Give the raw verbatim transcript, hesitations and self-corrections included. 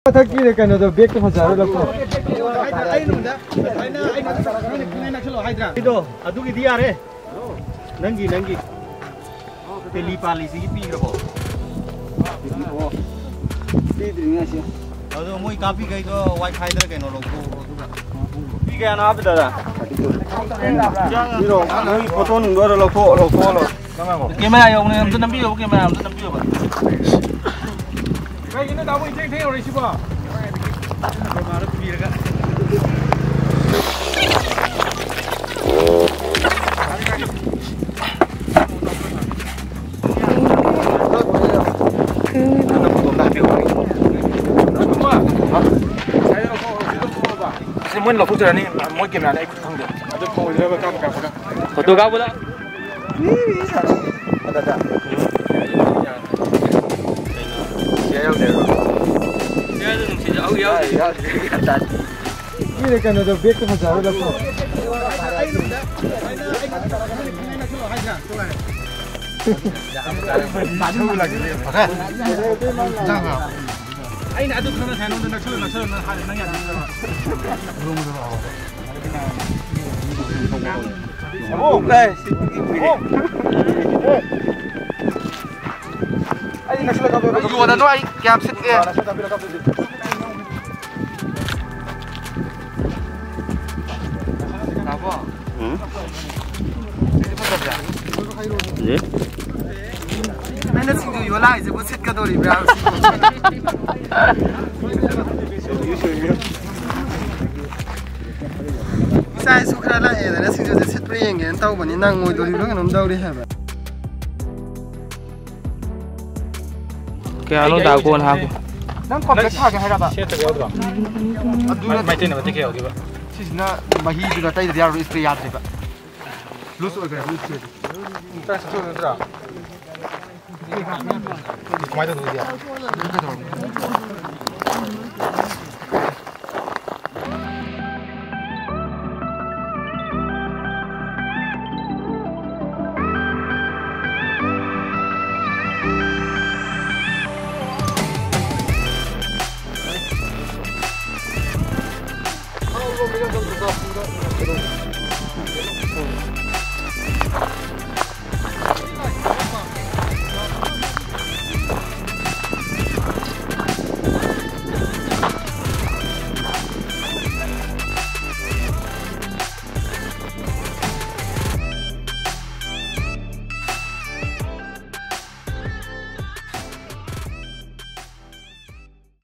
ꯃꯊꯛꯀꯤ ꯀꯩꯅꯣꯗꯣ, ꯕꯦꯒꯇꯣ ꯐꯖꯔꯦ, ꯂꯧꯊꯣꯛ꯫ ꯑꯗꯣ ꯑꯗꯨꯒꯤꯗꯤ ꯌꯥꯔꯦ꯫ ꯅꯪꯒꯤ, ꯅꯪꯒꯤ꯫ ꯇꯦꯂꯤ ꯄꯥꯜꯂꯤꯁꯤꯒꯤ ꯄꯤꯈ꯭ꯔꯕꯣ? ꯄꯤꯗ꯭ꯔꯤꯅꯦ ꯑꯁꯤ꯫ ꯑꯗꯣ ꯃꯣꯏ ꯀꯥꯞꯄꯤꯈꯩꯗꯣ ꯋꯥꯏ ꯐꯥꯏꯗꯔ ꯀꯩꯅꯣ ꯂꯧꯊꯣꯛꯑꯣ ꯑꯗꯨꯒ꯫ ꯄꯤ ꯀꯌꯥꯅꯣ ꯍꯥꯞꯄꯤ, ꯗꯥꯗꯥ? ꯄꯤꯔꯣ, ꯅꯣꯏ ꯐꯣꯇꯣ ꯅꯨꯡꯗꯣ ꯑꯗ ꯂꯧꯊꯣꯛꯑꯣ, ꯂꯧꯊꯣꯛꯑꯣ, ꯂꯧꯊꯣꯛꯑꯣ꯫ ꯀꯦꯃꯦꯔꯥ ꯌꯧꯅꯦ, ꯑꯝꯇ ꯅꯝꯕꯤꯌꯣ, ꯀꯦꯃꯦꯔꯥ ꯑꯝꯇ ꯅꯝꯕꯤꯌꯣꯕ꯫ ꯀꯩꯒꯤꯅꯣ ꯇꯥꯃꯣ ꯏꯊꯦꯡ ꯊꯦꯡ ꯌꯧꯔꯛꯏꯁꯤꯕꯣ? ꯑꯁꯤ ꯃꯣꯏꯅ ꯂꯧꯊꯣꯛꯆꯔꯅꯤ, ꯃꯣꯏ ꯀꯦꯃꯦꯔꯥꯗ ꯑꯩ ꯈꯨꯠ ꯈꯪꯗꯦ꯫ ꯐꯣꯇꯣ ꯀꯥꯞꯄꯗ꯫ ꯃꯤꯅ ꯀꯩꯅꯣꯗꯣ, ꯕꯦꯒꯇꯣ ꯐꯖꯔꯒ ꯂꯧꯊꯣꯛ꯫ ꯑꯩꯅ ꯑꯗꯨ ꯈꯪꯅ ꯁꯥꯏ ꯅꯉꯣꯟꯗ ꯅꯛꯁꯜꯂꯨ, ꯅꯛꯁꯜꯂꯨ, ꯅꯪ ꯍꯥꯏ-, ꯅꯪ ꯌꯥꯗꯕ꯫ ꯑꯩ ꯅꯛꯁꯜꯂꯒ ꯌꯣꯟꯅꯅꯨ, ꯑꯩ ꯀꯌꯥꯝ ꯁꯤꯠꯀꯦ꯫ ꯎꯝ꯫ ꯐꯖꯩ꯫ ꯅꯪꯅ ꯁꯤꯡꯖꯨ ꯌꯣꯜꯂ ꯍꯥꯏꯁꯤꯕꯨ ꯁꯤꯠꯀꯗꯧꯔꯤꯕ꯭ꯔꯥ? ꯏꯆꯥ ꯏꯁꯨ ꯈꯔ ꯂꯥꯛꯑꯦꯗꯅ ꯁꯤꯡꯖꯨꯁꯦ ꯁꯤꯠꯄ꯭ꯔꯥ ꯌꯦꯡꯒꯦꯅ ꯇꯧꯕꯅꯤ, ꯅꯪꯉꯣꯏꯗꯣꯔꯤꯕ꯭ꯔꯥ ꯀꯩꯅꯣꯝ ꯇꯧꯔꯤ ꯍꯥꯏꯕ꯫ ꯀꯌꯥꯅꯣ ꯗꯥ ꯀꯣꯟ ꯍꯥꯞꯄꯨ? ꯅꯪ ꯀꯣꯟꯇ꯭ꯔꯦꯛ ꯊꯥꯒꯦ ꯍꯥꯏꯔꯕ? ꯁꯦꯠꯇꯕ ꯌꯥꯎꯗ꯭ꯔꯣ? ꯑꯗꯨ ꯅꯠꯇꯦ꯫ ꯃꯩꯇꯩꯅ ꯃꯇꯦꯛ ꯀꯌꯥ ꯌꯥꯎꯒꯦꯕ? ꯁꯤꯁꯤꯅ ꯃꯍꯤꯗꯨꯒ ꯇꯩꯗ꯭ꯔꯗꯤ ꯌꯥꯔꯣꯏ, ꯏꯁꯄ꯭ꯔꯦ ꯌꯥꯗ꯭ꯔꯦꯕ꯫ ꯂꯨꯁ ꯑꯣꯏꯈ꯭ꯔꯦ, ꯂꯨꯁ ꯑꯣꯏꯈ꯭ꯔꯦ꯫ ꯇꯔꯥ ꯆꯠꯊꯣꯛ ꯅꯠꯇ꯭ꯔꯥ? ꯀꯃꯥꯏꯅ ꯇꯧꯗꯣꯏꯗꯤ? ꯑꯗꯨ ꯀꯩꯗꯧꯔꯕ?